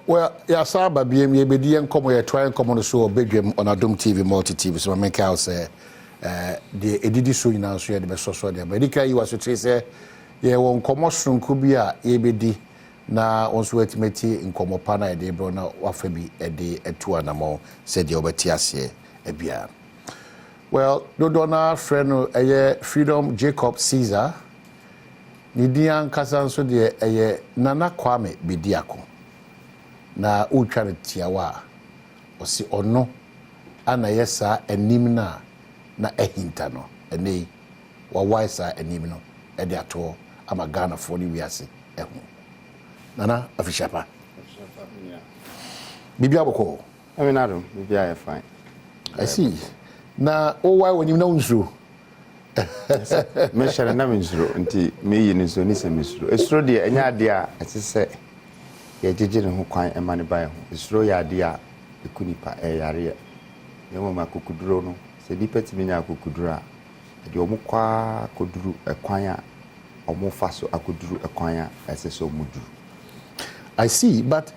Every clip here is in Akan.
Well, yɛasa aba biem, yɛbɛdi yɛn nkɔmmɔ, yɛtoa yɛn nkɔmmɔ no so wɔ Badwam on Adom TV, Multi TV so. Ma menka wo sɛ deɛ ɛdidi so nyinaa nso yɛde bɛsɔ so de aba. Ɛdi kan yi wasotire sɛ yɛwɔ nkɔmmɔ soronko bi a yɛbɛdi na wɔn nso watumi atie nkɔmmɔ pa na yɛde brɛ na wafa bi de atu anammɔn sɛdeɛ wɔbɛte aseɛ biara. Well, dodoɔ no afrɛ no ɛyɛ Freedom Jacob Caesar. Ne din ankasa nso deɛ ɛyɛ Nana Kwame Bediako. Na wotwa no tiawa a, ɔsi ɔno ana yɛ saa anim no a na ahinta no. Ɛnɛ yi wawae saa anim no ɛde atoɔ ama Ghanafoɔ ne wiase ɛho. Nana, afihyiapa, biribi abɔkɔ? Ɛmi biribi ayɛ fine. I see. Na wowae w'anim na wonsuro? Mehyɛ no na mensuro, nti meyi no nso ni sɛ mesuro. Esuro deɛ, ɛnyɛ adeɛ a ɛte sɛ yɛgyegye ne ho kwan ɛma ne ba yɛ ho. Esuro yɛ adeɛ a ɛku nipa, ɛyɛ yareɛ. Na mmom akokoduro no, sɛ nipa tumi nya akokoduro a, ɛde ɔmo kɔ ara kɔduru ɛkwan a ɔmo fa so akɔduru ɛkwan a ɛsɛ sɛ ɔmo duru. I see, but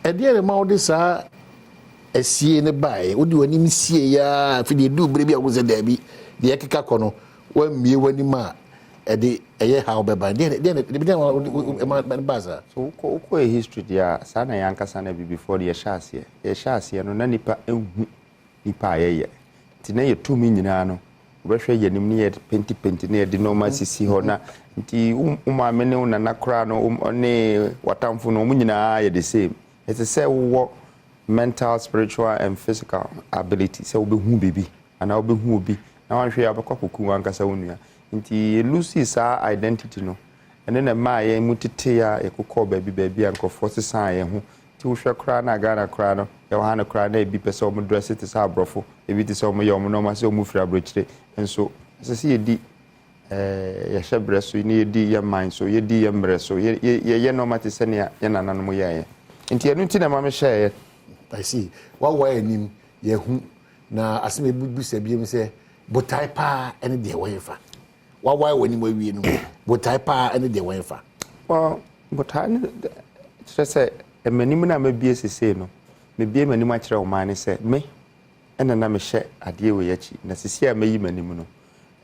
ɛdeɛ ne ma wode saa asie ne baeɛ, wode w'anim sie yaa, afei deɛ ɛduu berɛ bi a wo sɛ daabi, deɛ ɛkeka kɔ no, woammie w'anim a ɛde ɛyɛ haw bɛba, deɛ ɛma ne baa saa? So wokɔ yɛ history deɛ a, saa na yɛn ankasa na before deɛ yɛhyɛ aseɛ no, na nipa ehu nipa a yɛyɛ, nti na yɛ tumi nyinaa no, wobɛhwɛ yɛn anim ne yɛ pentipenti ne yɛde nneɛma sisi hɔ, na nti wo maame ne wo nana koraa no ne watamfo no, wɔn nyinaa yɛ the same. Ɛsɛ sɛ wowɔ mental, spiritual and physical ability sɛ wobɛhu biribi anaa wobɛhu obi na wanhwɛ yɛ wobɛkɔ akɔku wankasa wo nua. Nti yɛlose saa identity no, ɛno na mmaa yɛn mu tete a yɛkokɔɔ baabi baabi a nkurɔfoɔ sesaa yɛn ho. Nti wohwɛ koraa na Ghana koraa no, yɛwɔ ha no koraa na ebi pɛ sɛ ɔmo dress te sɛ aborɔfo, ebi te sɛ ɔmo yɛ ɔmo nneɛma sɛ ɔmo firi aburokyire. Nso ɛsɛ sɛ yɛdi yɛhyɛ brɛ so ne yɛdi yɛn man so, yɛdi yɛn mmerɛ so, yɛyɛ nneɛma te sɛ nea yɛn nananom yɛɛyɛ. Nti ɛno nti na ɛma mehyɛeɛ. I see. Wawa anim yɛhu na asɛm ebi bisa biem sɛ botae paa ɛne deɛ wɔyɛ fa wawa w'anim awie no, botae paa ɛne deɛ wɔyɛ fa? Well, botae no kyerɛ sɛ m'anim no a mabie sesei no, mebie m'anim akyerɛ ɔman ne sɛ me ɛna na mehyɛ adeɛ wɔ akyi, na sisi a mayi m'anim no,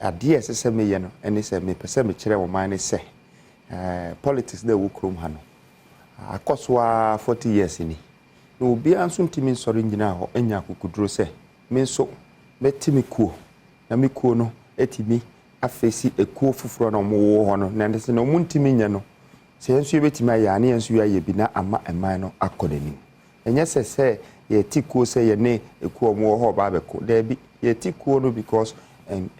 adeɛ a ɛsɛ sɛ meyɛ no ɛne sɛ mepɛ sɛ mekyerɛ ɔman ne sɛ politics na ɛwɔ kurom ha no akɔ so a 40 years ni, na obiara nso ntumi nsɔre nyina hɔ anya akokoduro sɛ me nso mɛte me kuo na me kuo no atumi afɛsi ekuo foforɔ na wɔn wɔ hɔ no, na ɛsɛ na wɔn ntumi nyɛ no sɛ yɛn nso yɛbɛtumi ayɛ a, ne yɛn nso yɛayɛ bi na ama ɛman no akɔ n'anim. Ɛnyɛ sɛ yɛte kuo sɛ yɛne ekuo a wɔwɔ hɔ ɔba abɛko, daabi. Yɛte kuo no because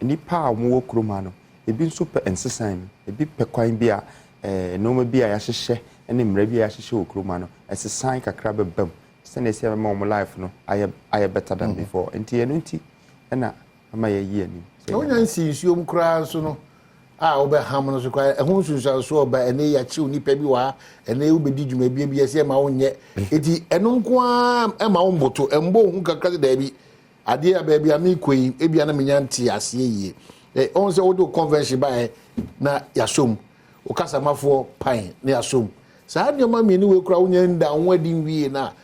nipa a wɔwɔ kurom ha no, ebi nso pɛ nsesan mu, ebi pɛ kwan bi a nneɛma bi a yɛahyehyɛ ne mmerɛ bi a yɛahyehyɛ wɔ kurom ha no, ɛsesan kakra bɛba mu sɛnea ɛsi ɛbɛma wɔn life no ayɛ better than before. Nti ɛno nti ɛna ama yɛyi anim. Na wonya nsi nsuom koraa nso no a wobɛham no so koraa, ɛho nsunsuansoɔ ɔba. Ɛnɛ yɛakyew nnipa bi wɔ ha, ɛnɛ wobɛdi dwumadie bi ɛsɛ ma wonyɛ, enti ɛno nko ara ɛma wo mboto ɛmbɔ wo ho kakra sɛ daabi, adeɛ a baabi a meekɔ yi, ebia na menya nte aseɛ yie. Ɔhu sɛ wode wo convention baeɛ na yɛasom wo kasamafoɔ pan na yɛasom saa nneɛma mmienu wei koraa, wonya nda wo ho adi nwie no a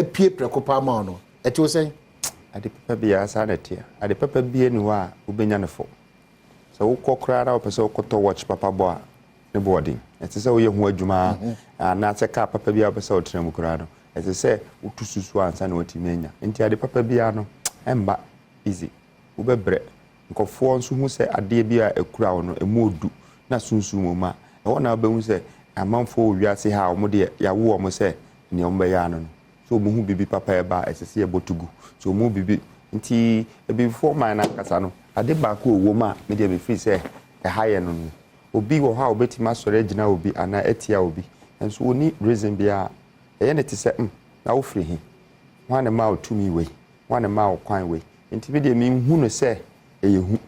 apue prɛko pa ama wo no, ɛte wo sɛn? Ade papa biara saa na ɛteɛ. Ade papa bia ni hɔ a wobɛnya no fo sɛ wokɔ koraa na wopɛ sɛ wokɔtɔ watch papa bɔ a, ne boɔden. Ɛte sɛ woyɛ ho adwuma anaasɛ kaa papa bi a wopɛ sɛ wotena mu koraa no, ɛte sɛ wotu susu ansa na watumi anya. Nti ade papa biara no ɛmba easy, wobɛbrɛ. Nkɔfoɔ nso hu sɛ adeɛ bi a ɛkura wo no ɛmu odu na sunsum wɔ mu a, ɛhɔ na wobɛhu sɛ amanfoɔ wɔ wiase ha a wɔn deɛ yɛawo wɔn sɛ nea wɔn bɛyɛ ano no sɛ wɔn hu biribi papa ɛba a, ɛsɛ sɛ yɛbɔ tugu sɛ wɔn hu biribi. Nti ebifoɔ man no ankasa no, ade baako a ɛwɔ mu a me deɛ mefiri sɛ ɛha yɛ no, obi wɔ hɔ a obɛtumi asɔre agyina obi anaa atia obi nso wɔni reason biara, ɛyɛ ne te sɛ na wofiri he, wɔn a ne ma wo tumi wei, wɔn a ne ma wo kwan wei. Nti me deɛ menhu no sɛ ɛyɛ hu,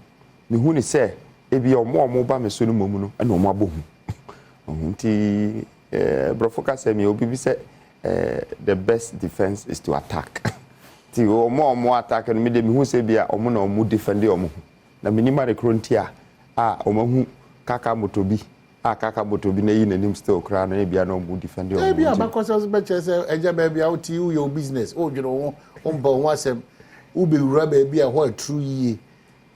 mehu no sɛ ebi ɔmo a ɔmo ba me so no mmom no ɛna ɔmo abɔ hu. Nti borɔfo kasa mi obi bi sɛ the best defence is to attack. Nti ɔmo a ɔmo attack no, mi de mehu sɛ bi a ɔmo na ɔmo defend ɔmo ho, na menim ade koro nti a ɔmo ahu kaka moto bi. A kaka moto bi na eyi n'anim still koraa no, ebia na ɔmo defend ɔmo. Ebi abakɔsɛ nso bɛkyerɛ sɛ ɛgya baabi a wote, woyɛ wo business, wodwene wo ho, wompɛ wo ho asɛm, wobɛwura baabi a hɔ aturu yie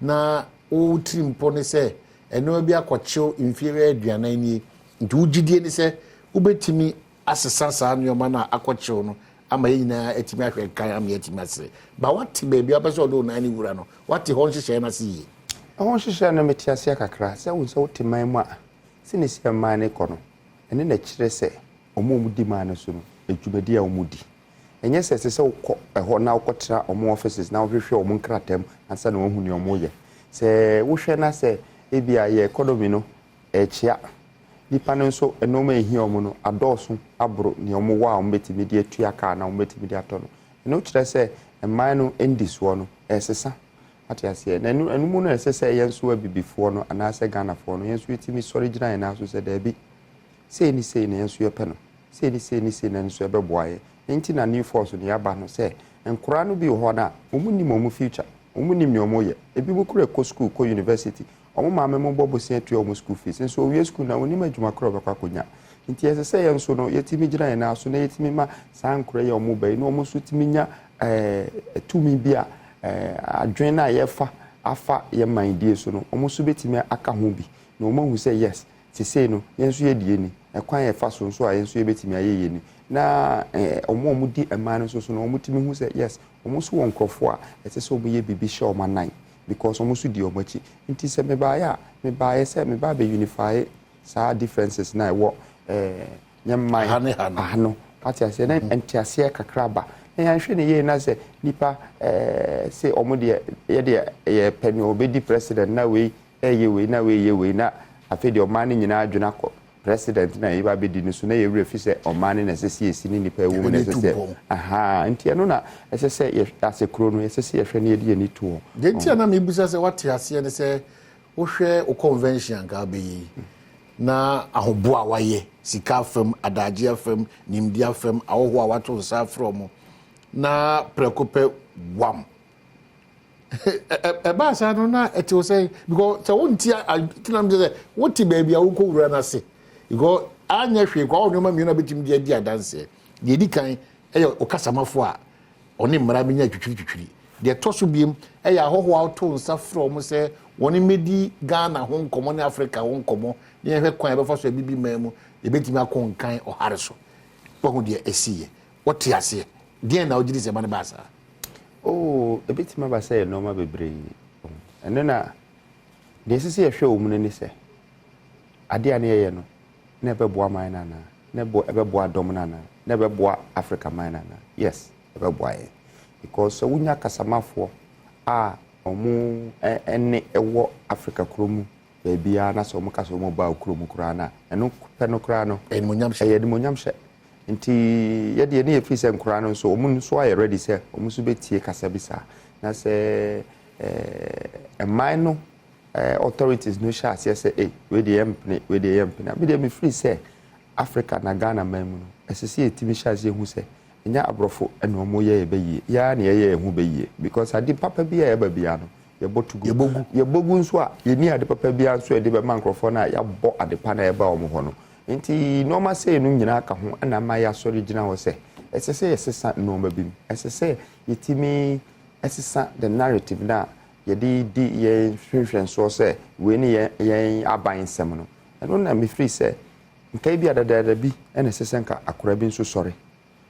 na wotiri mpɔ ne sɛ ɛnneɛma bi akɔkyew mfie bɛyɛ 40 nie, nti wogyidie ne sɛ wobɛtumi asesa saa nneɛma no a akɔkyew no ama yɛn nyinaa atumi ahwɛ nkan ama yɛatumi asere ba. Wate baabi a wopɛ sɛ ɔde wo nan ne wura no, wate hɔ nhyehyɛeɛ no ase yie? Ɛho nhyehyɛ no, mete aseɛ kakra sɛ wo sɛ wote man mu a, sɛ ne si man no kɔ no, ɛne na kyerɛ sɛ ɔmo a ɔmo di man no so no, adwumadi a ɔmo di, ɛnyɛ sɛ ɛsɛ sɛ wokɔ ɛhɔ na wokɔtena ɔmo offices na wohwehwɛ ɔmo nkrataa mu ansa na woahu nea ɔmo yɛ. Sɛ wohwɛ na sɛ ebi a yɛ economy no ɛkyea, nipa no nso nneɛma a ehia ɔmo no adɔɔso aboro nea ɔmo wɔ a ɔmo bɛtumi de atua kaa na ɔmo bɛtumi de atɔ no, ɛno kyerɛ sɛ mman no ndi soɔ no ɛsesa. Ate aseɛ? Na ɛno mu no, ɛsɛ sɛ yɛn nso abibifoɔ no anaasɛ Ghanafoɔ no, yɛn nso yɛtumi sɔre gyina yɛn nan so sɛ daabi, sei ne sei na yɛn nso yɛpɛ no, sei ne sei ne sei na nso ɛbɛboa yɛ. Nti na new force no yɛaba no sɛ nkoraa no bi wɔ hɔ no a wɔn nim wɔn future, wɔn nim nea wɔn yɛ. Ebi mu kura kɔ school, kɔ university, wɔn maame mo bɔ bosia tua wɔn school fees, nso owie school na wɔn nim adwuma korɔ bɛkɔ akɔnya. Nti ɛsɛ sɛ yɛn nso no yɛtumi gyina yɛn nan so na yɛtumi ma saa nkora yi a wɔn ba yi na wɔn nso tumi nya tumi bi a adwene no a yɛfa afa yɛn man die so no, wɔn nso bɛtumi aka ho bi na wɔn ahu sɛ yes, sesei no yɛn nso yɛdie ni, ɛkwan yɛfa so nso a yɛn nso yɛbɛtumi ayɛ yɛ ni. Na wɔn a wɔdi mman no nso so no, wɔn tumi hu sɛ yes, wɔn nso wɔ nkurɔfoɔ a ɛsɛ sɛ wɔn yɛ biribi hyɛ wɔn anan because wɔn nso di wɔn akyi. Nti sɛ mebaeɛ a, mebaeɛ sɛ meba abɛ unify saa differences na ɛwɔ nyɛ mman ha ne ha no. Aha no, wate aseɛ? Na nteaseɛ kakra ba na yɛnhwɛ ne yie na sɛ nipa sɛ ɔmo deɛ, yɛdeɛ yɛpɛ nea ɔbɛdi president na wei ɛyɛ wei na wei yɛ wei, na afei deɛ ɔman no nyinaa adwene akɔ president na yɛba abɛdi no so na yɛwerɛ fi sɛ ɔman no na ɛsɛ sɛ yɛsi ne nipa ɛwɔ mu na ɛsɛ sɛ aha. Nti ɛno na ɛsɛ sɛ yɛ asɛ kuro no, ɛsɛ sɛ yɛhwɛ no, yɛde yɛni to hɔ. Deɛ nti a na mebisa sɛ wate aseɛ ne sɛ wohwɛ wo convention anka wobɛyɛ yi na ahoboa a wayɛ, sika fam, adagye fam, nimdeɛ fam, ahɔhoɔ a wato nsa afrɛ ɔmo na prɛko pɛ wam ɛbaa saa no na ɛte wo sɛ, because sɛ wonti tenam sɛ wote baabi a wokɔ wura no ase, because anyɛ hwee kɔ awɔ nneɛma mmienu a bɛtumi de adi adanseɛ. Deɛ ɛdi kan ɛyɛ ɔkasamafoɔ a ɔne mmara bɛnya twitwiritwitwiri. Deɛ ɛtɔ so biem ɛyɛ ahɔhoɔ a woto nsa frɛ ɔmo sɛ wɔne mmɛdi Ghana ho nkɔmmɔ ne Africa ho nkɔmmɔ ne yɛhwɛ kwan a yɛbɛfa so abibi man mu yɛbɛtumi akɔ nkan ɔhare so. Wahu deɛ ɛsiiɛ, wɔte aseɛ? Deɛn na wogye di sɛ ɛma no baa saa? Oh, ebɛtumi aba sɛ yɛ nneɛma bebree. Ɛno na deɛ ɛsɛ sɛ yɛhwɛ wɔ mu no ne sɛ adeɛ a ne yɛyɛ no na ɛbɛboa man no anaa, na ɛbɛboa dɔm no anaa, na ɛbɛboa Africa man no anaa. Yes, ɛbɛboa yɛn because sɛ wonya kasamafoɔ a ɔmo ɛne ɛwɔ Africa kuro mu baabiara na sɛ ɔmo ka sɛ ɔmo ba kuro mu koraa na ɛno pɛ no koraa no animonyam hyɛ. Ɛyɛ animonyam hyɛ. Nti yɛdeɛ ne yɛfiri sɛ nkoraa no nso, ɔmo nso ayɛ ready sɛ ɔmo nso bɛtie kasa bi saa. Na sɛ ɛman no authorities no hyɛ aseɛ sɛ ei, wei deɛ yɛmpene, wei deɛ yɛmpene a, me deɛ mefiri sɛ Africa na Ghana man mu no, ɛsɛ sɛ yɛtumi hyɛ aseɛ hu sɛ ɛnyɛ aborɔfo ɛna ɔmo yɛ yɛbɛyie, yɛa na yɛyɛ yɛn ho bɛyie, because ade papa bi a yɛba biara no yɛbɔ tugu. Yɛbɔ gu. Yɛbɔ gu nso a, yɛni ade papa biara nso a yɛde bɛma nkurɔfoɔ no a yɛabɔ ade pa na yɛba wɔn hɔ no. Nti nneɛma sei no nyinaa ka ho ɛna ama yɛasɔre gyina hɔ sɛ ɛsɛ sɛ yɛsesa nneɛma bi mu, ɛsɛ sɛ yɛtumi ɛsesa the narrative na yɛde di yɛn hwehwɛnsoɔ sɛ wei ne yɛn aban nsɛm no. Ɛno na mefiri sɛ nkae bi a dadaada bi ɛna ɛsɛ sɛ nka akora bi nso sɔre,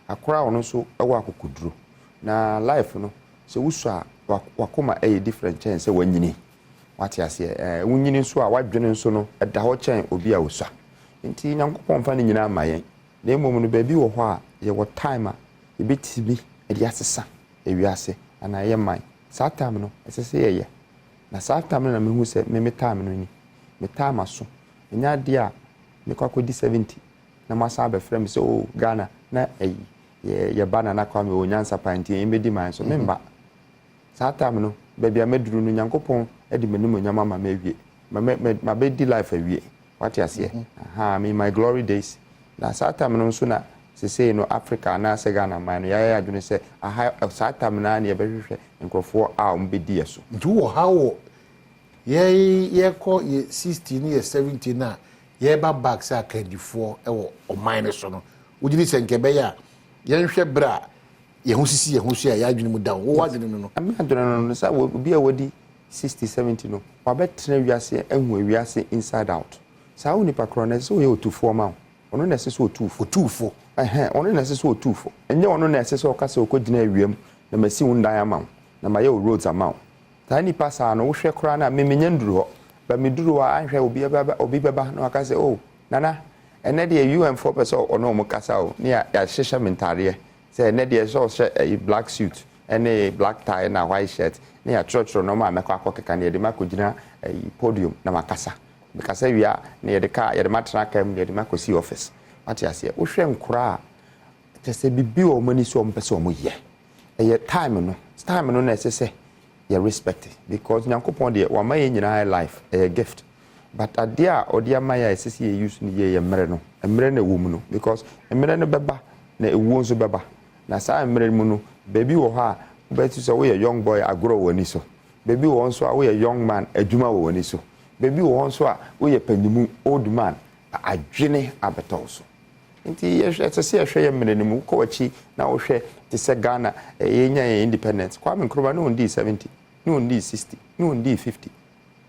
akora a ɔno nso ɛwɔ akokoduro na life no sɛ wosɔ a wakoma ɛyɛ different kyɛn sɛ wanyini. Wate aseɛ? Wonyini nso a, wadwene nso no ɛda hɔ kyɛn obi a osua. Nti Nyankopɔn mfa ne nyinaa ma yɛn, na mmom no baabi wɔ hɔ a yɛwɔ time a yɛbɛtumi de asesa ewiase anaa yɛ man. Saa time no ɛsɛ sɛ yɛyɛ, na saa time no na mehu sɛ me time no ni, me time aso. Ɛnyɛ adeɛ a mekɔ akɔdi 70 na moasan abɛfrɛ me sɛ, "Oh, Ghana na ɛyi yɛ yɛba Nana Kwame wɔ nyansa pa nti yɛn man so." Memba saa time no, baabi a mɛduru no, Nyankopɔn de m'anim ama me awie, mabɛdi life awie. Wate aseɛ? Aha, me my glory days. Na saa time no nso na sesei no Africa anaasɛ Ghana man no yɛayɛ adwene sɛ aha saa time no ara ne yɛbɛhwehwɛ nkurɔfoɔ a wɔn bɛdi yɛ so. Nti wowɔ ha wɔ yɛkɔ yɛ 60 ne yɛ 70 no a Yɛreba back sɛ akandifoɔ wɔ ɔman no so no, wogye di sɛ nka ɛbɛyɛ a yɛnhwɛ berɛ a yɛn ho sisi yɛn ho so a yɛn adwene mu da wo adwene no? Me adwene no sɛ obi a wadi 60, 70 no, wabɛtena wiase ahu wiase inside out. Saa wo nipa korɔ no, ɛsɛ sɛ ɔyɛ otufoɔ ma wo. Ɔno na ɛsɛ sɛ ɔtuufo. Otuufo. Ɛhɛn, ɔno na ɛsɛ sɛ ɔtuufo. Ɛnyɛ ɔno na ɛsɛ sɛ ɔka sɛ ɔkɔgyina awiam na masi wo ndan ama wo na mayɛ wo roads ama wo. Saa nipa saa no, wohwɛ koraa no a, memenya nduru hɔ ba, meduru hɔ a, anhwɛ obi bɛba, obi bɛba na waka sɛ, "Oh Nana, ɛnɛ deɛ UN foɔ pɛ sɛ ɔne ɔmo kasa o," ne yɛahyehyɛ me ntaadeɛ sɛ ɛnɛ deɛ sɛ ɔhyɛ ɛyi black suit ɛne black tie na white shirt, ne yɛatwerɛtwerɛ nɔɔma a mɛkɔ akɔ keka ne yɛde ma akɔgyina ɛyi podium na makasa. Mekasa wie a, na yɛde kaa yɛde ma tena kaa mu na yɛde ma akɔsi office. Wate aseɛ? Wohwɛ nkora a, kyɛ sɛ biribi wɔ ɔmo ani so a ɔmo pɛ sɛ ɔmo yɛ. Ɛyɛ time no, time no na ɛsɛ sɛ yɛ respect, because Nyankopɔn deɛ, wama yɛn nyinaa life, ɛyɛ gift, but adeɛ a ɔde ama yɛ a ɛsɛ sɛ yɛ use no yie yɛ mmerɛ no, mmerɛ no ɛwɔ mu no, because mmerɛ no bɛba na ewuo nso bɛba. Na saa mmerɛ mu no, baabi wɔ hɔ a wobɛtu sɛ woyɛ young boy, agorɔ wɔ w'ani so. Baabi wɔ hɔ nso a woyɛ young man, adwuma wɔ w'ani so. Baabi wɔ hɔ nso a woyɛ panyimu, old man, adwene abɛtɔ wo so. Nti yɛhwɛ, ɛsɛ sɛ yɛhwɛ yɛ mmerɛ no mu. Wokɔ w'akyi na wohwɛ te sɛ Ghana yɛnya yɛn independence, Kwame Nkrumah ne ɔndii 70, ne ɔndii 60, ne ɔndii 50.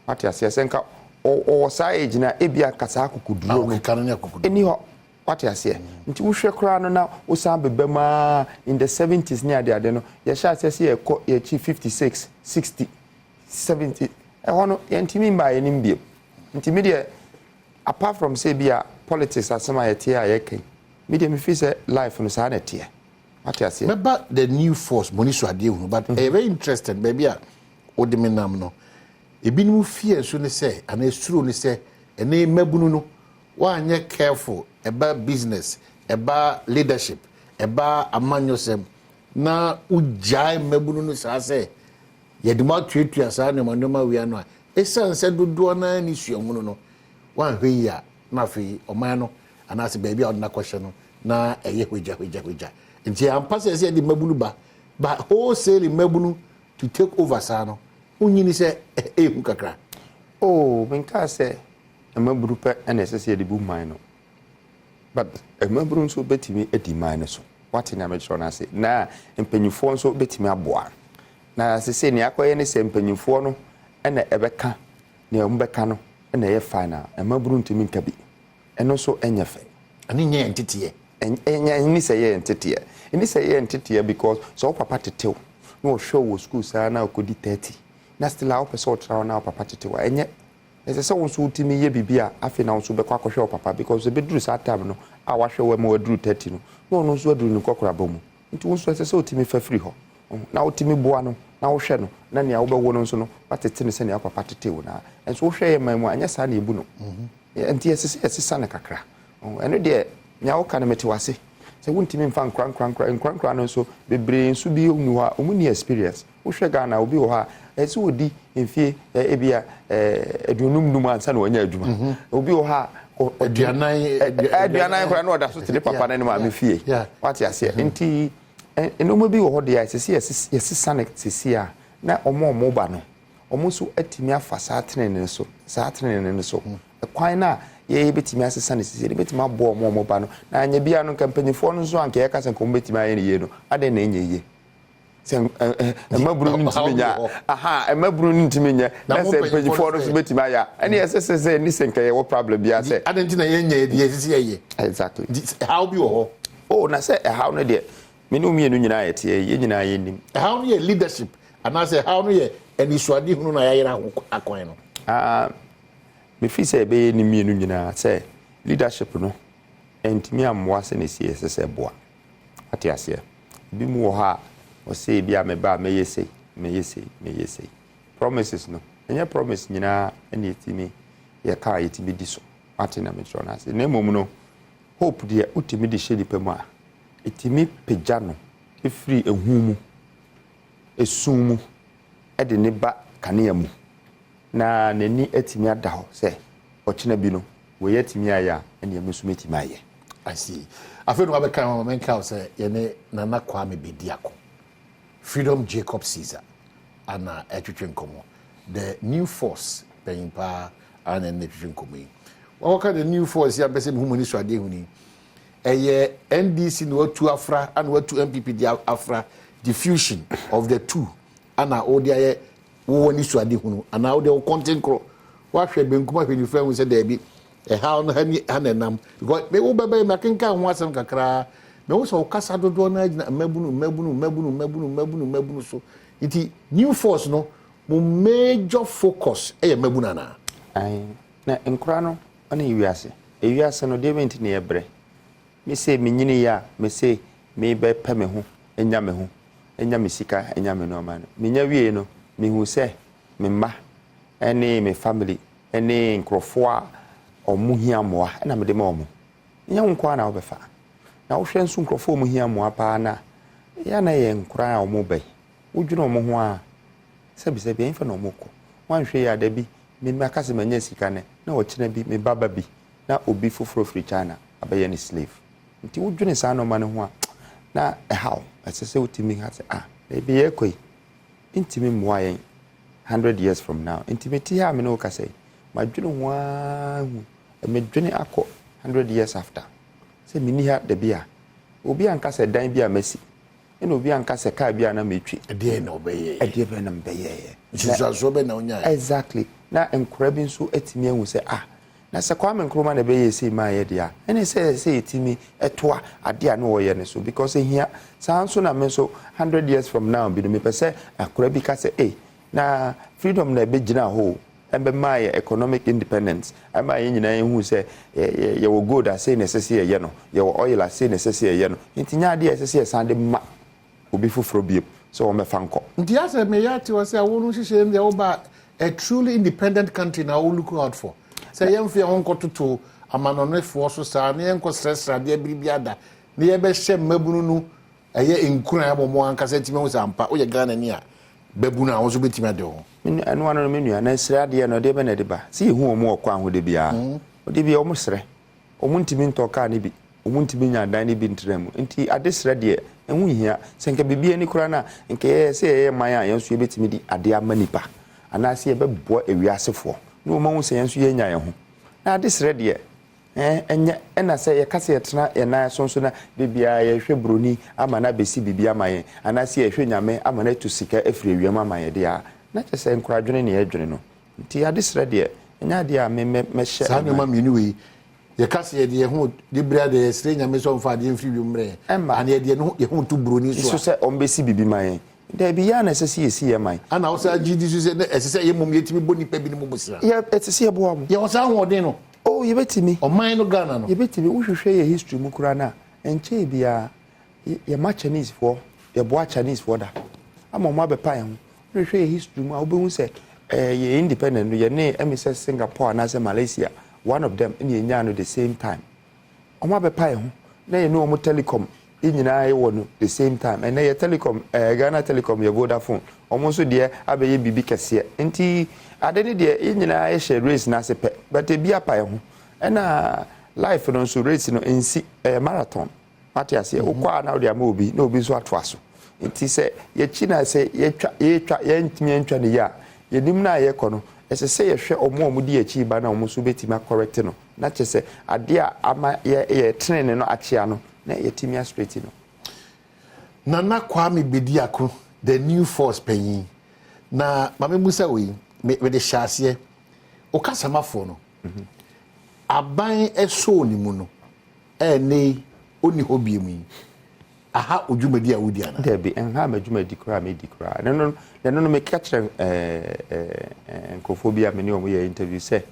Wate aseɛ? Sɛ nka ɔwɔ saa age na ebi aka saa akokoduro no ɔkeka no ne akokoduro ɛni hɔ. Wate aseɛ? Nti wohwɛ koraa no na wosan beba mu a, in the 70s ne adeade no, yɛhyɛ aseɛ sɛ yɛkɔ yɛkyi 56, 60, 70, ɛhɔ no yɛntumi mmaa yɛnim bio. Nti mi deɛ, apart from sɛ bi a politics asɛm a yɛte a yɛka yi, mi deɛ mefi sɛ life no saa na ɛteɛ. Wate aseɛ? Mɛba the new force mo ni so adeɛ hunu, but ɛyɛ very interesting baabi a wode me nam no. Ebinom fie nso ne sɛ anaa esuro ne sɛ ɛne mmabunu no woanyɛ careful, ɛba business, ɛba leadership, ɛba amanyɔsɛm, na wogyae mmabunu no saa sɛ yɛde mo atuatua saa nneɛma nneɛma wia no a, ɛsiane sɛ dodoɔ naa ne suahunu no, woanhwɛ yi a, na afei ɔman no anaasɛ baabi a ɔde no akɔhyɛ no na ɛyɛ hwagya hwagya hwagya. Nti ampa sɛ ɛsɛ yɛde mmabunu ba ba wholesale, mmabunu to take over saa no, wonyini sɛ ɛhu kakra? Oh, menkaa sɛ mmabunu pɛ ɛna ɛsɛ sɛ yɛde bu man no, but mmabunu nso bɛtumi adi man no so. Wate nea mekyerɛ no ase? Na mpanyinfoɔ nso bɛtumi aboa. Na sese nea akɔyɛ ne sɛ mpanyinfoɔ no ɛna ɛbɛka nea wɔn bɛka no ɛna ɛyɛ final, mmabunu ntumi nka bi. Ɛno nso ɛnyɛ fɛ. Ɛne nyɛ yɛn teteɛ. Ɛnyɛ ɛni sɛ yɛ nteteɛ, ɛni sɛ yɛ nteteɛ, because sɛ wo papa tetew na ɔhwɛ wo wɔ school saa na ɔkɔdi 30 na still a wopɛ sɛ ɔtena hɔ na wo papa tetew a, ɛnyɛ. Ɛsɛ sɛ wo nso wotumi yɛ biribi a afei na wo nso bɛkɔ akɔhwɛ wo papa, because ɛbɛduru saa time no a wahwɛ wo ma waduru 30 no, na ɔno nso aduru ne nkɔkorabɔ mu. Nti wo nso ɛsɛ sɛ wotumi fa firi hɔ na wotumi boa no na wohwɛ no, na nea wobɛwo no nso no, watete no sɛnea wo papa tete wo. Na ɛnso wohwɛ yɛ man mu a, ɛnyɛ saa na ɛbu no. Nti ɛsɛ sɛ yɛsesa no kakra. Ɛno deɛ, nea woka no mete wase sɛ wontumi mfa nkora nkora nkora nkora nkora no nso bebree nso bi ni hɔ a ɔmu ni experience. Wohwɛ Ghana, obi wɔ hɔ a ɛsɛ wɔdi mfie ebi a 55 ansa na wanya adwuma. Obi wɔ hɔ a 40. 40 koraa na ɔda so te ne papa ne ne maame fie. Wate aseɛ? Nti nneɛma bi wɔ hɔ deɛ a ɛsɛ sɛ yɛsesa no sisi a na ɔmo a ɔmo ba no, ɔmo nso atumi afa saa tenene so, saa tenene no so. Ɛkwan no a yɛyɛ bɛtumi asesa no sisi no bɛtumi aboa ɔmo a ɔmo ba no. Na anya bia no, nka mpanyinfoɔ no nso anka yɛka sɛ nka ɔmo bɛtumi ayɛ no yie no, adɛn na ɛnyɛ yie sɛ mmabunu no ntumi nyɛ aha, mmabunu no ntumi nyɛ, na sɛ mpanyinfoɔ no nso bɛtumi ayɛ a, ɛne ɛsɛ sɛ ne sɛ nka yɛwɔ problem bi asɛ. Adɛn nti na yɛnyɛ deɛ ɛsisi yɛyɛ? Exactly. Ɛhaw bi wɔ hɔ. Oh, na sɛ ɛhaw no deɛ, me ne mmienu nyinaa yɛ teɛ, yɛn nyinaa yɛ nim. Ɛhaw no yɛ leadership anaasɛ ɛhaw no yɛ anisoade hunu na yɛayerɛ ho akwan no? Ah, mefi sɛ ɛbɛyɛ ne mmienu nyinaa, sɛ leadership no ɛntumi ammoa sɛ ne si ɛsɛ sɛ ɛboa. Ate aseɛ? Bi mu wɔ hɔ a ɔsɛ ebi a meba a mɛyɛ sei, mɛyɛ sei, mɛyɛ sei. Promises no, ɛnyɛ promise nyinaa ɛna yɛtumi yɛka a yɛtumi di so. Ate na mekyerɛ no ase? Na mmom no, hope deɛ, wotumi de hyɛ nipa mu a, ɛtumi pagya no ɛfiri ehu mu, esum mu, ɛde ne ba kanea mu, na n'ani atumi ada hɔ sɛ ɔkyena bi no wɔyɛ atumi ayɛ a, ɛnea ɛmo nso mɛtumi ayɛ. I see. Afei no wabɛka ho, menka wo sɛ yɛne Nana Kwame Bediako, Freedom Jacob Caesar, ana ɛtwetwe nkɔmmɔ. The New Force panyin paa ana ɛne twetwe nkɔmmɔ yi. Wɔkɔka the New Force yi a, mpɛ sɛ mehu mu ani so adeɛ hu ni. Ɛyɛ NDC na watu afra ana watu NPP de afra, the fusion of the two, ana wode ayɛ wowɔ ani so ade hunu, anaa wode wo kɔnten korɔ woahwɛ benkum ahwɛ nifa hu sɛ daabi, ɛhaw no ha ni ha na ɛnam? Because me wo bɛbɛyɛ me akenkan ho asɛm kakraa, mehu sɛ wo kasa dodoɔ no agyina mmabunu, mmabunu, mmabunu, mmabunu, mmabunu, mmabunu so. Nti New Force no, mo major focus ɛyɛ mmabunu anaa? Ae, na nkora no ɔne ewiase. Ewiase no deɛ bɛnti ne yɛbrɛ. Me se menyini yɛ a, me se mebɛpɛ me ho, anya me ho, anya me sika, anya me nneɛma no. Menya wie no, mehu sɛ me mma ne me family ne nkurɔfoɔ a ɔmo hia mmoa ɛna mede ma ɔmo. Nyɛ wo nko ara na wobɛfa. Na wohwɛ nso, nkurɔfoɔ a ɔmo hia mmoa paa na ɛyɛ na yɛ nkora a ɔmo ba yi. Wodwene ɔmo ho a, sɛbisɛbi, ɛmfa na ɔmo kɔ. Woanhwɛ yi a, da bi me maka sɛ manya sika nɛ na ɔkyena bi me ba ba bi na obi foforɔ firi China abɛyɛ ne slave. Nti wodwene saa nneɛma no ho a, na ɛhaw. Ɛsɛ sɛ wotumi ha sɛ, ah, baabi yɛrekɔ yi ntumi mmoa yɛn 100 years from now. Nti mete ha a me ne wo kasa yi, madwene ho ara hu, medwene akɔ 100 years after sɛ menni ha da bi a, obi anka sɛ dan bi a masi, ɛna obi anka sɛ kaa bi a na metwi. Ɛdeɛ na ɔbɛyɛ? Ɛdeɛ bɛn na mebɛyɛɛ? Nsusuasoɔ bɛ na wonyae? Exactly. Na nkora bi nso atumi ahu sɛ, ah, na sɛ Kwame Nkrumah na ɛbɛyɛ sei maa yɛ deɛ a, ɛne sɛ yɛtumi ɛtoa adeɛ a na wɔyɛ no so, because ehia saa nso. Na me nso, 100 years from now bi no, mepɛ sɛ akora bi ka sɛ, ei, na freedom na ɛbɛgyina hɔ o, ɛbɛma yɛ economic independence, ɛma yɛn nyinaa yɛhu sɛ yɛwɔ gold a, sei na ɛsɛ sɛ yɛyɛ no, yɛwɔ oil a, sei na ɛsɛ sɛ yɛyɛ no. Nti nyɛ adeɛ a ɛsɛ sɛ yɛsan de ma obi foforɔ bio sɛ wɔmɛfa nkɔ. Nti asɛ meyɛ ate hɔ sɛ wo no hyehyɛ no deɛ, woba a truly independent country na wo look out for sɛ yɛmfa yɛn ho nkɔtoto amanɔnefoɔ so saa na yɛnkɔ srɛsrɛ adeɛ biribi ada na yɛbɛhyɛ mmabunu no ɛyɛ nkuran abɔ mo ankasa tumi ho sɛ ampa woyɛ Ghana ni a, babunu a wo nso bɛtumi ade ho. Ɛno ano no, me nua, na srɛ adeɛ no, ɛdeɛ bɛ na ɛde ba sɛ yɛhu wɔn wɔ kwan ho de biara ɔde bia wɔn srɛ, wɔn ntumi ntɔ kaa no bi, wɔn ntumi nya adan no bi ntena mu. Nti ade srɛ deɛ, ɛho nhia. Sɛ nka biribi ani koraa no a, nka yɛyɛ sɛ yɛyɛ man a yɛn nso yɛbɛtumi de adeɛ ama nipa anaasɛ yɛbɛboa ewiasefoɔ na wɔn ahu sɛ yɛn nso yɛnya yɛn ho. Na ade srɛ deɛ, ɛnyɛ. Ɛna sɛ yɛka sɛ yɛtena yɛn nan so nso na de biara yɛhwɛ buroni ama no abɛsi biribi ama yɛn, anaasɛ yɛhwɛ Nyame ama no atu sika afiri awiam ama yɛn deɛ a, na kyerɛ sɛ nkoradwene ne yɛdwene no. Nti ade srɛ deɛ, ɛnyɛ adeɛ a me mɛhyɛ. Saa nneɛma mmienu wei, yɛka sɛ yɛde yɛn ho de bere adeɛ, yɛsrɛ Nyame sɛ ɔmfa adeɛ mfiri wiem mmerɛ yɛn ɛma ana yɛde yɛn ho to buroni so so a, sɛ ɔmbɛsi biribi ma yɛn, daabi, yɛ a na ɛsɛ sɛ yɛsi yɛ man. Ana wo sɛ agye di so sɛ ɛsɛ sɛ yɛ mmom yɛtumi bɔ nnipa bi no mu bosea? Yɛ ɛsɛ sɛ yɛboa mo. Yɛwɔ saa ahoɔden no? Oh, yɛbɛtumi. Ɔman no, Ghana no? Yɛbɛtumi. Wohwehwɛ yɛ history mu koraa no a, ɛnkyɛe biara yɛma Chinese foɔ, yɛboa Chinese foɔ da ama ɔmo abɛpa yɛn ho. Wohwehwɛ yɛ history mu a, wobɛhu sɛ yɛ independent no, yɛne ɛmi sɛ Singapore anaasɛ Malaysia, one of them, ɛne yɛnyaa no the same time. Ɔmo abɛpa yɛn ho na yɛne ɔmo telecom yɛn nyinaa yɛwɔ no the same time. Ɛnɛ yɛ telecom, Ghana Telecom, yɛ Vodafone, ɔmo nso deɛ abɛyɛ biribi kɛseɛ. Nti ade ne deɛ, yɛn nyinaa yɛhyɛ race n'ase pɛ, but ebi apa yɛn ho. Ɛna life no nso, race no nsi, ɛyɛ marathon, wate aseɛ? Wokɔ a, na wode ama obi na obi nso atoa so. Nti sɛ yɛkyi na sɛ yɛtwa, yɛtwa, yɛntumi yɛntwa ne yie a, yɛnim no a yɛkɔ no, ɛsɛ sɛ yɛhwɛ ɔmo a ɔmo di akyi ba na ɔmo nso bɛtumi acorrect no, na kyerɛ sɛ adeɛ a ama yɛ yɛ tenene no akyea no, na yɛtumi astraight no. Nana Kwame Bediako, the New Force panyin, na maame musa wei, mede hyɛ aseɛ, okasamafoɔ no, aban ɛsoo ne mu no, ɛnɛ yi ɔni hɔ bie mu yi, aha odwumadi a wodi ana? Dabi, nha ma dwumadi koraa medi koraa. Ɛno no meka kyerɛ ɛɛ nkurɔfoɔ bi a me ne wɔn yɛ interview sɛ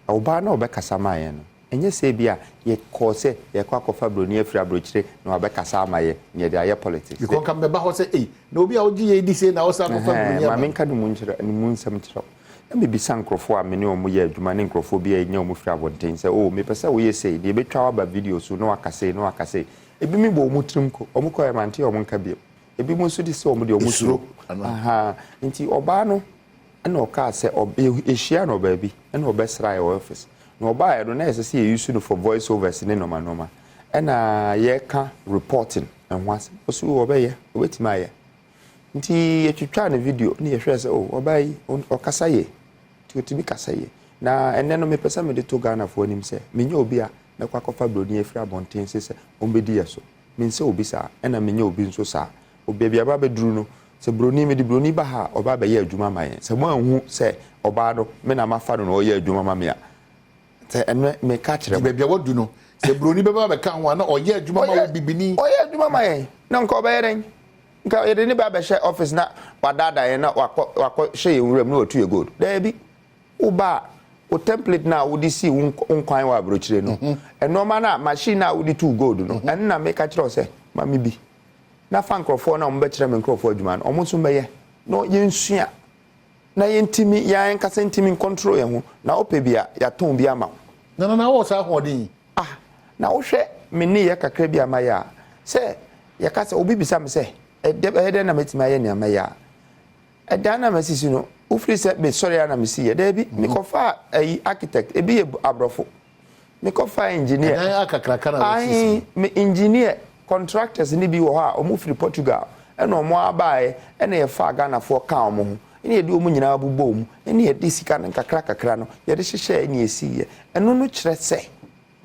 ɔbaa na ɔbɛkasa maa yɛn no, ɛnyɛ sɛ bi a yɛkɔɔ sɛ yɛkɔ akɔfa buroni afiri aburokyire na wabɛkasa ama yɛ na yɛde ayɛ politics. Because nka mbɛba hɔ sɛ, ei, na obi a wogye yɛ di sei na ɔsa akɔfa buroni aba. Maame, nka ne mu nkyerɛ, ne mu nsɛm kyerɛ na mebisa nkurɔfoɔ a me ne wɔn yɛ adwuma ne nkurɔfoɔ bi a ɛnya wɔn firi abɔnten sɛ, oh, mepɛ sɛ woyɛ sei deɛ, yɛbɛtwa waba video so na waka sei na waka sei. Ebi mi bɔ wɔn tirim ko, wɔn kɔ ɛmante, wɔn nka bio. Ebi mu nso de sɛ wɔn deɛ, wɔn suro. Nti ɔbaa no ɛna ɔkaa sɛ ɔhyia no baabi ɛna ɔbɛsra yɛ wɔ office, na ɔbaa yɛ no, na yɛsɛ sɛ yɛyi no for voice overs ne nɔɔma nɔɔma, ɛna yɛka reporting ɛho asɛm. Ɔso ɔbɛyɛ, ɔbɛtumi ayɛ. Nti yɛtwitwa ne video ne yɛhwɛ sɛ, oh, ɔbaa yi ɔkasa yie, nti ɔtumi kasa yie. Na ɛnɛ no, mepɛ sɛ mede to Ghanafoɔ anim sɛ menyɛ obi a mɛkɔ akɔfa buroni afiri abɔnten se sɛ ɔmbɛdi yɛ so. Mensɛ obi saa, ɛna menyɛ obi nso saa. Baabi aba bɛduru no, sɛ buroni, mede buroni ba ha a, ɔba bɛyɛ adwuma ma yɛn. Sɛ moanhu sɛ ɔbaa no, me na mafa no na ɔyɛ adwuma ma me a, sɛ ɛnɛ meka kyerɛ mo. Baabi a wadu no, sɛ buroni bɛba bɛka ho a, na ɔyɛ adwuma ma wo bibini. Ɔyɛ adwuma ma yɛn, na nka ɔbɛyɛ dɛn? Nka yɛde ne ba bɛhyɛ office na wadaadaa yɛn na wakɔ hyɛ yɛn nwuram na watu yɛ gold? Daabi. Woba a, wo template no a wode sii wo nkwan wɔ aburokyire no, nneɛma no a, machine no a wode tuu gold no, ɛno na meka kyerɛ wo sɛ ma me bi na fa nkurɔfoɔ no a wɔbɛkyerɛ me nkurɔfoɔ adwuma no, wɔn nso mbɛyɛ na yɛnsua na yɛntumi, yɛn ankasa ntumi ncontrol yɛn ho. Na wopɛ bi a, yɛatɔn bi ama wo. Nana, na wɔ saa ahoɔden yi? Ah, na wohwɛ me nneyɛ kakra bi a mayɛ a, sɛ yɛka sɛ obi bisa me sɛ ɛyɛ dɛn na mɛtumi ayɛ nea mɛyɛ a, ɛdan na masisi no, wofiri sɛ mesɔre a na mesi yɛ? Daabi. Mekɔfa ayi, architect ebi yɛ aborɔfo, mekɔfa engineer. Ɛdan akakraka na wɔsisi? Me engineer contractors ni bi wɔ hɔ a wɔn firi Portugal, ɛna wɔn abaeɛ, ɛna yɛfa Ghanafoɔ ka wɔn ho, ɛna yɛde wɔn nyinaa bobɔ mu, ɛna yɛde sika no nkakra kakra no yɛde hyehyɛ, ɛna yɛsi yɛ. Ɛno no kyerɛ sɛ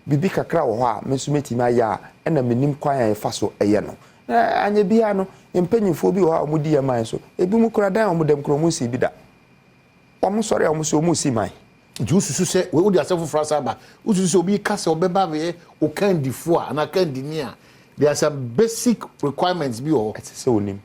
biribi kakra wɔ hɔ a me nso mɛtumi ayɛ a, ɛna menim kwan a yɛfa so ɛyɛ no. Na anyɛ biara no, mpanyinfoɔ bi wɔ hɔ a wɔdi yɛn man so, ebi mu kura dan a wɔn dɛm kura wɔn nsi bi da. Wɔn sɔre a, wɔn so wɔn si man. Nti wosusu sɛ wode asɛm foforɔ asa aba, wosusu sɛ obi ka sɛ ɔbɛba bɛyɛ wo kandifoɔ a anaa kandini a, there are some basic requirements bi wɔ hɔ? Ɛsɛ sɛ onim,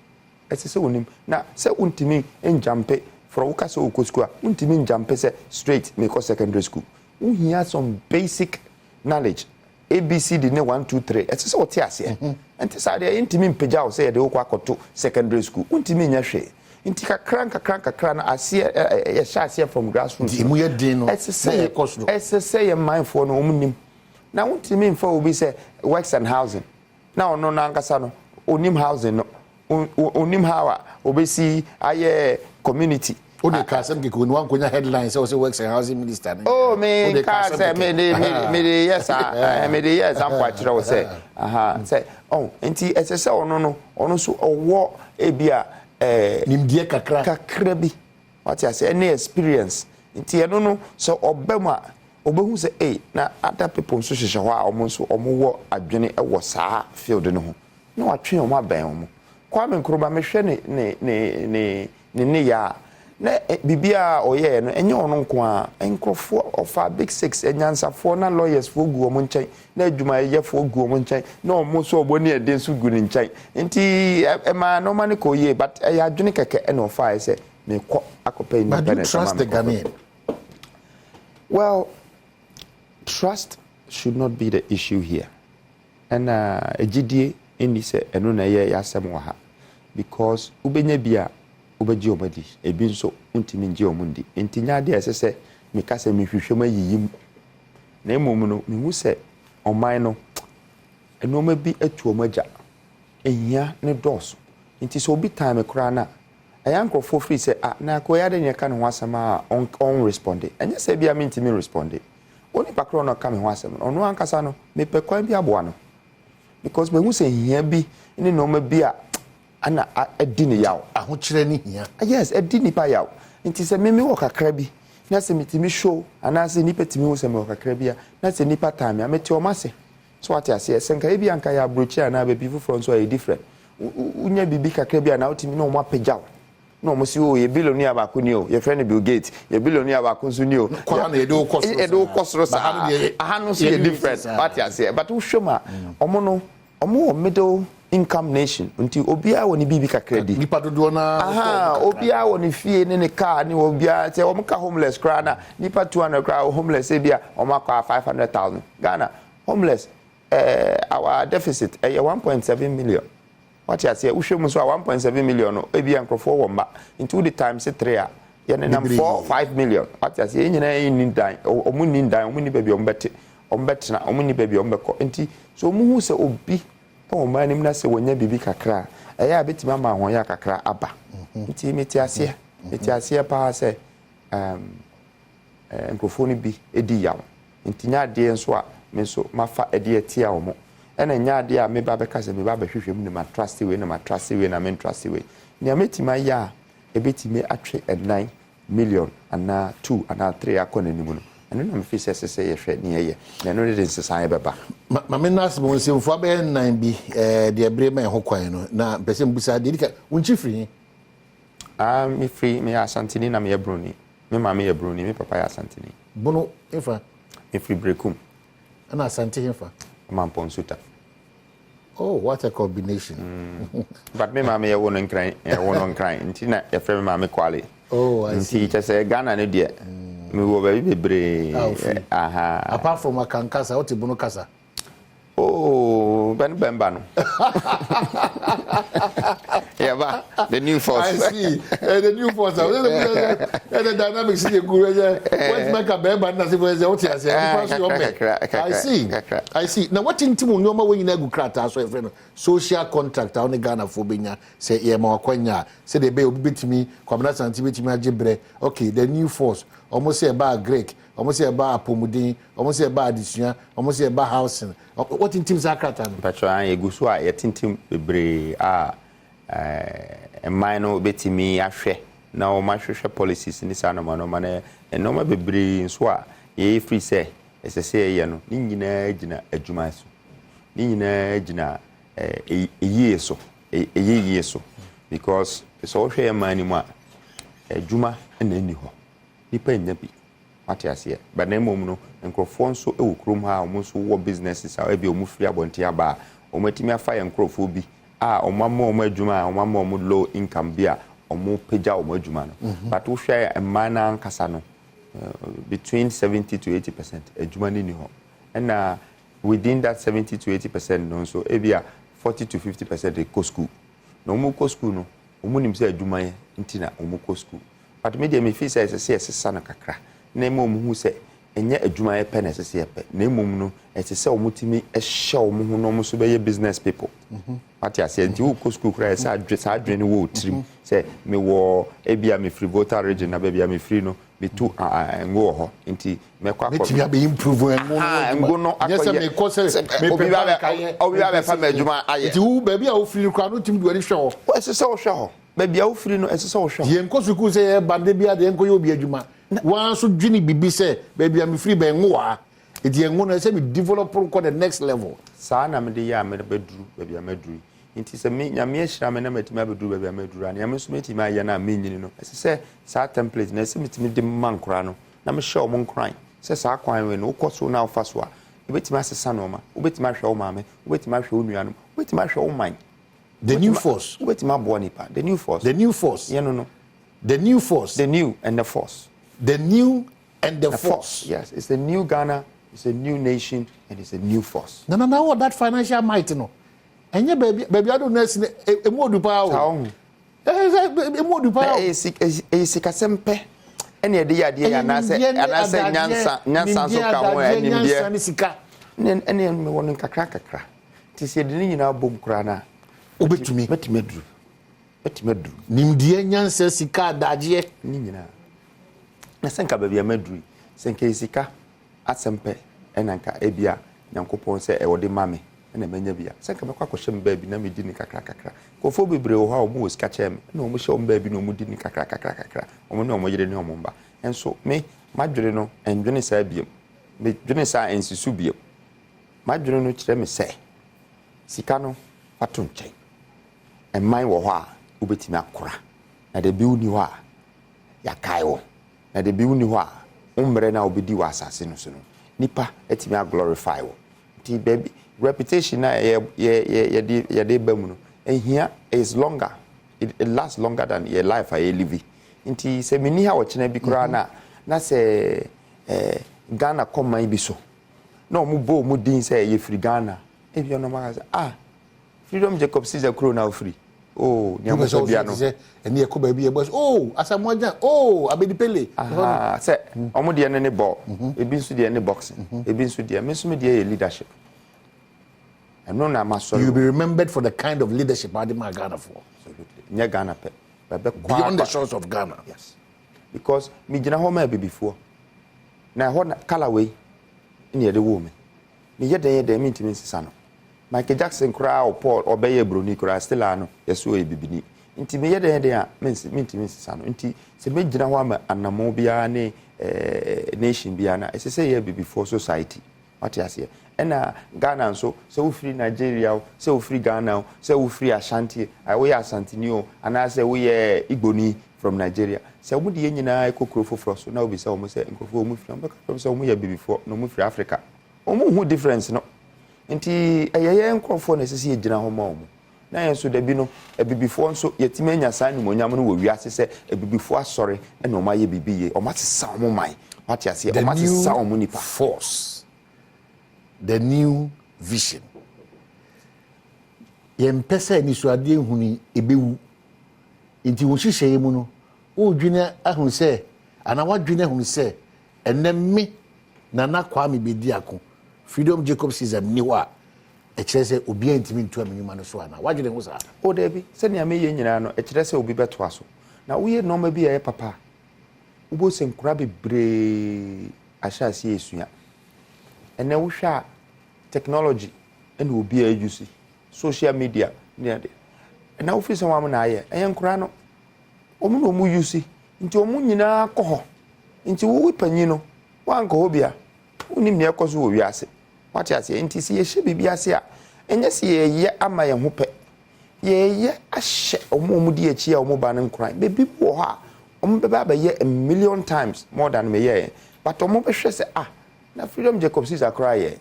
ɛsɛ sɛ onim. Na sɛ wontumi njump frɔ, woka sɛ wokɔ school a, wontumi njump sɛ straight mekɔ secondary school. Wohia some basic knowledge, ABCD ne 1 2 3, ɛsɛ sɛ wote aseɛ. Nti saa deɛ, yɛntumi mpagya wo sɛ yɛde wokɔ akɔto secondary school, wontumi nyɛ hwee. Nti kakra nkakra nkakra no, aseɛ yɛhyɛ aseɛ from grassroots. Nti emu yɛ den no. Ɛsɛ sɛ na yɛkɔ soro. Ɛsɛ sɛ yɛ manfoɔ no wɔn nim. Na wontumi nfa obi sɛ works and housing na ɔno n'ankasa no onim housing no, onim how a obesi ayɛ community. Wode ka asɛm keke, oni wankonya headline sɛ wɔsɛ works and housing minister ne. Oh, me nka sɛ me de yɛ saa, me de yɛ example akyerɛ wo sɛ aha sɛ oh, nti ɛsɛ sɛ ɔno no, ɔno nso ɔwɔ ebi a nimdeɛ kakra. Kakra bi, wate ase, ɛne experience. Nti ɛno no, sɛ ɔbɛ mu a, ɔbɛhu sɛ ei, na other people nso hyehyɛ hɔ a ɔmo nso ɔmo wɔ adwene ɛwɔ saa field no ho, na watwe ɔmo abɛn ɔmo. Kwame Nkrumah, mehwɛ ne ne yɛ a, na biribiara a ɔyɛɛ no, ɛnyɛ ɔno nko a. Nkurɔfoɔ ɔfa Big Six, anyansafoɔ na lawyers foɔ gu wɔn nkyɛn, na adwumayɛfoɔ gu wɔn nkyɛn, na wɔn nso ɔbɔ ne ɛden nso gu ne nkyɛn. Nti ɛmaa nneɛma no kɔ yie, but ɛyɛ adwene kɛkɛ ɛna ɔfa yɛ sɛ mekɔ akɔpɛ independence. But do you trust the Ghanaian? Well, trust should not be the issue here. Ɛna egyidie nni sɛ ɛno na ɛyɛ yɛasɛm wɔ ha, because wobɛnya bi a wobɛgye wɔn adi, ebi nso ntumi ngye wɔn ndi. Nti nyɛ adeɛ a ɛsɛ sɛ meka sɛ mehwehwɛ mu ayiyi mu. Na mmom no, mehu sɛ ɔman no, nneɛma bi atu wɔn agya, ehia ne dɔɔso. Nti sɛ obi tan me koraa na ɛyɛ nkurɔfoɔ firi sɛ, ah, na akɔyɛ ade ne yɛka ne ho asɛm a ɔn respond. Ɛnyɛ sɛ bia mentumi respond. Onipa korɔ no ɔka me ho asɛm no, ɔno ankasa no, mepɛ kwan bi aboa no, because mehu sɛ hia bi ne nneɛma bi a ana adi ne yaw. Ahokyerɛ ne hia. Yes, ɛdi nipa yaw. Nti sɛ meme wɔ kakra bi na sɛ metumi show anaasɛ nipa tumi hu sɛ mewɔ kakra bi a, na sɛ nipa tan me a, mete ɔma ase so, wate aseɛ, sɛ nka ebi anka yɛ aburokyi anaa baabi foforɔ nso a yɛ different. Wonya biribi kakra bi a, na wotumi na ɔmo apagya wo na ɔmo si o, yɛ billionaire baako ni o, yɛfrɛ no Bill Gates, yɛ billionaire baako nso ni o. Kwan na yɛde wo kɔ soro. Yɛde wo kɔ soro saa. Aha no nso yɛ different, wate aseɛ. But wohwɛ mu a, ɔmo no, ɔmo wɔ middle income nation, nti obiara wɔ ne biribi kakra di. Nipa dodoɔ naa. Aha, obiara wɔ ne fie ne ne car ne obiara. Sɛ wɔn ka homeless koraa na nipa 200 koraa homeless, ebi a wɔn akɔ a 500,000. Ghana homeless, our deficit ɛyɛ 1.7 million, wate aseɛ. Wohwɛ mu nso a, 1.7 million no, ebi a nkurɔfoɔ wɔ mma, nti wode times three a, yɛne 4, 5 million, wate aseɛ. Yɛn nyinaa yɛn ni dan, ɔmo ni dan, ɔmo ni baabi a ɔmo bɛte, ɔmo bɛtena, ɔmo ni baabi a ɔmo bɛkɔ. Nti so ɔmo hu sɛ obi ɛwɔ ɔman anim na sɛ wɔnya biribi kakra a, ɛyɛ a bɛtumi ama ahoɔyɛ kakra aba. Nti mete aseɛ, mete aseɛ paa sɛ nkurɔfoɔ no bi di yaw. Nti nyɛ adeɛ nso a me nso mafa ɛde atia wɔn, ɛna nyɛ adeɛ a meba bɛka sɛ meba bɛhwehwɛ mu na ma trust wei na ma trust wei na me ntrust wei. Nea mɛtumi ayɛ a ɛbɛtumi atwe ɛnan. million anaa two anaa three akɔ n'anim no, ɛno na mefi sɛ ɛsɛ sɛ yɛhwɛ ne yɛyɛ, na ɛno ne de nsesan bɛba. Ma me nas mo nsɛmfua bɛyɛ nnan bi deɛ bere ma ɛho kwan no, na mpɛ sɛ mbusa deɛ dika wo nkyi firi he? Ah, mefiri, meyɛ Asanteni na meyɛ Broni. Me maame yɛ Broni, me papa yɛ Asanteni. Bono hefa? Mefiri Berekum. Ɛna Asante hefa? Mampɔn Suta. Oh, what a combination. But me maame yɛwo no Nkran, yɛwo no Nkran, nti na yɛfrɛ me maame Kwale. Oh, I see. Nti kyɛ sɛ Ghana no deɛ, mewɔ baabi bebree. Ah, ofiri. Aha. Apart from Akan kasa, wote Bono kasa? Oh, bɛn bɛmba no. Yɛba, the new force. I see. The new force. The dynamics in the good. What make a bɛmba na se for sɛ wote ase. Nipa so yɛ. I see. I see. Na what ntim nneɛma wɔ nyinaa gu krataa so yɛfrɛ no social contract a wo ne Ghanafoɔ bɛnya sɛ yɛma wakwanya a, sɛdeɛ ɛbɛyɛ obi bɛtumi, Kwabena Asante bɛtumi agye berɛ. Okay, the new force. Ɔmo sɛ ɛba agric, ɔmo sɛ ɛba apɔmuden, ɔmo sɛ ɛba adesua, ɔmo sɛ ɛba housing. What ntim saa krataa no? Mpatwa an yɛgu so a yɛtintim bebree a mman no bɛtumi ahwɛ na wɔn ahwehwɛ policies ne saa nneɛma nneɛma no. Nneɛma bebree nso a yɛyɛ firi sɛ ɛsɛ sɛ yɛyɛ no, ne nyinaa gyina adwuma so, ne nyinaa gyina ɛyie so, ɛyɛ yie so, because sɛ wohwɛ yɛn man no mu a, adwuma na ɛnni hɔ, nipa nnya bi, wate aseɛ? But na mmom no, nkurɔfoɔ nso wɔ kurom ha a wɔn nso wɔ businesses a ebi wɔn firi abɔnten aba a wɔn atumi afa yɛn nkurɔfoɔ bi a wɔn ama wɔn adwuma a wɔn ama wɔn low income bi a wɔn pagya wɔn adwuma no. But wohwɛ mmaa no ankasa no, between 70 to 80% adwuma no ni hɔ, ɛna within that 70 to 80% no nso, ebi a 40 to 50% kɔ school, na wɔn kɔ school no, wɔn nim sɛ adwuma yɛ nti na wɔn kɔ school. But me deɛ, me fi sɛ ɛsɛ sɛ yɛsesa no kakra na emu wɔn hu sɛ ɛnyɛ adwuma yɛ pɛ na ɛsɛ sɛ yɛpɛ, na emom no, ɛsɛ sɛ wɔn tumi hyɛ wɔn ho na wɔn nso bɛyɛ business people, wate aseɛ? Nti wokɔ school koraa, yɛ sɛ adwe saa adwene no wɔ wo tirim sɛ mewɔ ebi a mefiri Volta Region, na baabi a mefiri no, metu ngo wɔ hɔ, nti mɛkɔ akɔ Mɛtumi abɛ improve ngo no. Ngo no. Nyɛ sɛ mekɔ sɛ mepɛ bank ayɛ. Obi ba bɛfa me adwuma ayɛ. Nti wo baabi a wofiri no koraa no, wotumi de w'ani hwɛ hɔ. Ɛsɛ sɛ wohwɛ hɔ, baabi a wofiri no, ɛsɛ sɛ wohwɛ hɔ. Yɛnkɔ sukuu sɛ yɛba de bi a deɛ yɛnkɔyɛ obi adwuma. Wɔn nso dwene bibi sɛ baabi a mefiri bɛn ngo wɔ ha, nti yɛn ngo no, ɛsɛ mi develop kɔ the next level. Saa na mede yɛ a mede bɛduru baabi a maduru yi. Nti sɛ me Nyame ahyira me na matumi abɛduru baabi a maduru a, nea me nso mɛtumi ayɛ no a menyini no, ɛsɛ sɛ saa template no, ɛsɛ metumi de ma nkora no na mehyɛ ɔmo nkoran sɛ saa kwan wei no, wokɔ so na wofa so a, wobɛtumi asesa nneɔma, wobɛtumi ahwɛ wo maame, wobɛtumi ahwɛ wo nuanom, wobɛtumi ahwɛ wo man. The new force. Wobɛtumi aboa nipa, the new force. The new force. Yɛno no. The new force. The new and the force. The new and the force. Yes, it's a new Ghana, it's a new nation and it's a new force. Na wɔ that financial might no, ɛnyɛ baabi ado no asi no, emu odu paa o. Saa ɔho. Ɛɛ, emu odu paa o. Ɛyɛ sikasɛm pɛ ɛna yɛde yɛ adeɛ yɛ, anaasɛ nimdeɛ ne anaasɛ adagyeɛ, nyansa nso nimdeɛ, ka ho? Adagyeɛ, Nimdeɛ. Nyansa ne sika. Ɛne mewɔ no nkakra nkakra, nti sɛ yɛde ne nyinaa bom koraa no a, wobɛtumi. Mɛtumi aduru. Nimdeɛ, nyansa, sika, adagyeɛ. Ne nyinaa na sɛ nka baabi a maduru yi, sɛ nka yɛ sika asɛm pɛ ɛna nka ebia Nyankopɔn sɛ ɛwɔ de ma me ɛna manya bi a, sɛ nka mɛkɔ akɔhyɛ me baabi na medi ne kakra kakra. Nkurɔfoɔ bebree wɔ hɔ a wɔn wɔ sika kyɛn me, ɛna wɔn hyɛ wɔn baabi na wɔn di ne kakra kakra kakra, wɔn ne wɔn yere ne wɔn mba. Nso me madwene no ɛndwene saa biem, medwene saa ɛnsi so biem. Madwene no kyerɛ me sɛ sika no fa to nkyɛn, ɛman wɔ hɔ a wobɛtumi akora, na de bi wonni hɔ a yɛakae wɔ, na de bi wonni hɔ a wo mmerɛ no a wobɛdi wɔ asase no so no, nipa atumi aglorify wɔ. Nti baabi reputation a yɛ yɛ yɛ yɛde ba mu no ehia is longer, it lasts longer than yɛ life a yɛ live. Nti sɛ menni ha ɔkyena bi koraa na sɛ Ghana kɔman bi so na ɔmo bɔ ɔmo din sɛ yɛfiri Ghana, ebi ɔno aka sɛ, "Ah, Freedom Jacob Caesar kuro na ofiri oh." Nea mo sɛ bia no sɛ ɛne yɛkɔ baabi yɛbɔ sɛ, "Oh, Asamoah Gyan, oh, Abedi Pele." Aha, sɛ ɔmo deɛ no ne ball, ebi nso deɛ ne boxing, ebi nso deɛ, me nso me deɛ yɛ leadership. Ɛno na ma sɔrɔ. You will be remembered for the kind of leadership ade ma Ghana for. Absolutely, nyɛ Ghana pɛ, bɛbɛ kɔ beyond the shores of Ghana. Yes, because mi gyina hɔ ma abibifoɔ na ɛhɔ na colour wei ɛna yɛde wɔ mi. Mi yɛ dɛn yɛ dɛn, mi ntumi nsesa no. Michael Jackson koraa, ɔpɔ ɔbɛyɛ broni koraa, still a no yɛsɛ ɔyɛ bibini. Nti meyɛ dɛn dɛn a, mentumi nsesa no. Nti sɛ mɛgyina hɔ ama anammɔn biara ne nation biara no a, ɛsɛ sɛ yɛyɛ abibifoɔ society. Wate aseɛ? Ɛna Ghana nso, sɛ wofiri Nigeria o, sɛ wofiri Ghana o, sɛ wofiri Ashanti, woyɛ Asanteni o, anaasɛ woyɛ Igboni from Nigeria, sɛ wɔde yɛn nyinaa kɔ kuro foforɔ so na wobisa wɔn sɛ nkurɔfoɔ wɔn firi, wɔbɛka kyerɛ wɔn sɛ wɔyɛ abibifoɔ na wɔfiri Africa. Wɔn nhu difference no. Nti ɛyɛ yɛn nkurɔfoɔ na ɛsɛ sɛ yɛgyina hɔ ma wɔn. Na yɛn nso dabi no, abibifoɔ nso yɛatumi anya saa animuonyam no wɔ wiase sɛ abibifoɔ asɔre na wɔn ayɛ biribi yie. Wɔn asesa wɔn man. Wate aseɛ? The Wɔn asesa new wɔn nipa. force, the new vision. Yɛmpɛ sɛ anisoadeɛ hunu yi ɛbɛwu. Nti wo nhyehyɛeɛ mu no, woredwene ahunu sɛ, anaa woadwene ahunu sɛ, ɛnnɛ me Nana Kwame Bediako, Freedom Jacob Caesar nni hɔ a, ɛkyerɛ sɛ obiara ntumi ntoa me nnwuma no so anaa? Woadwene ho saa? O dabi, sɛnea meyɛ nyinaa no, ɛkyerɛ sɛ obi bɛtoa so. Na woyɛ nneɛma bi a ɛyɛ papa a, wobɛhu sɛ nkwadaa bebree ahyɛ aseɛ resua. Ɛnnɛ wohwɛ a, technology na obiara use, social media ne ade. Ɛnna wofiri sɛ wɔn na ayɛ, ɛyɛ nkwadaa no. Wɔn na wɔn use, nti wɔn nyinaa kɔ hɔ. Nti wo panyin no, woankɔ hɔ bi a, wonnim nea ɛkɔ so wɔ wiase. Wate aseɛ? Nti sɛ yɛhyɛ biribi ase a, ɛnyɛ sɛ yɛyɛ ama yɛn ho pɛ. Yɛyɛ ahyɛ wɔn a wɔdi akyi a wɔba no nkuran. Baabi bi wɔ hɔ a, wɔbɛba abɛyɛ a million times more than meyɛɛ. But wɔbɛhwɛ sɛ, ah, na Freedom Jacob Caesar koraa yɛɛ.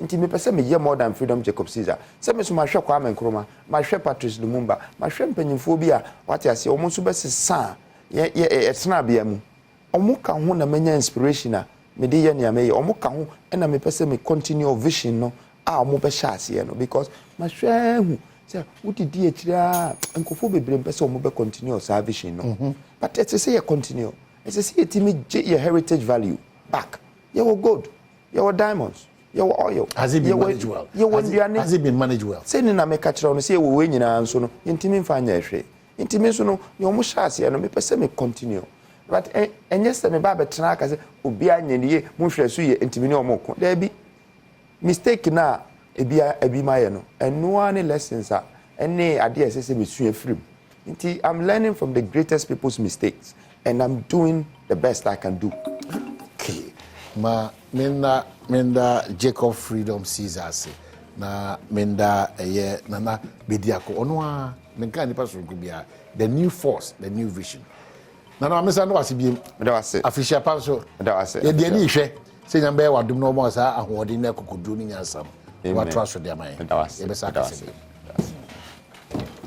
Nti mepɛ sɛ meyɛ more than Freedom Jacob Caesar. Sɛ me nso mahwɛ Kwame Nkrumah, mahwɛ Patrice Lumumba, mahwɛ mpanyimfoɔ bi a, wate aseɛ, wɔn nso bɛsesaa yɛ, yɛ, yɛ tenabea mu. Ɔmo ka ho na manya inspiration a mede yɛ nea meyɛ. Ɔmo ka ho na mepɛ sɛ me continue vision no a ɔmo bɛhyɛ aseɛ no because mahwɛ ahu sɛ wodidi akyire a nkurɔfoɔ bebree mpɛ sɛ ɔmo bɛ continue saa vision no. Mhm. But ɛsɛ sɛ yɛ continue. Ɛsɛ sɛ yɛtumi gye yɛ heritage value back. Yɛwɔ gold, yɛwɔ diamonds, yɛwɔ oil. Has it been managed well? Yɛwɔ nnuane. Has it been managed well? Sɛni na meka kyerɛ wo no sɛ yɛwɔ wei nyinaa nso no yɛntumi mfa nyɛ hwee. Nti me nso no nea ɔmo hyɛ aseɛ no mepɛ sɛ me continue but ɛnyɛ sɛ meba abɛtena aka sɛ obiara nyɛ ne yie monhwɛ so yie nti me ne ɔmo ko daabi mistake no a ebi ebi ma yɛ no ɛno ara ne lessons a ɛne adeɛ a ɛsɛ sɛ mesua firi mu nti I'm learning from the greatest people's mistakes and I'm doing the best I can do. Okay, ma menda menda Jacob Freedom Caesar ase na menda ɛyɛ Nana Bediako ɔno ara Menkaa nipa soronko biara. The new force, the new vision. Nana Maame san da wase biem. Meda wase. Afirihyia pa nso. Meda wase. Yɛde ani hwɛ sɛ Nyame bɛyɛ wadom na ɔma saa ahoɔden ne akokoduro ne nyansa no. Watoa so de ama yɛn. Meda wase. Yɛbɛsa akasa biem.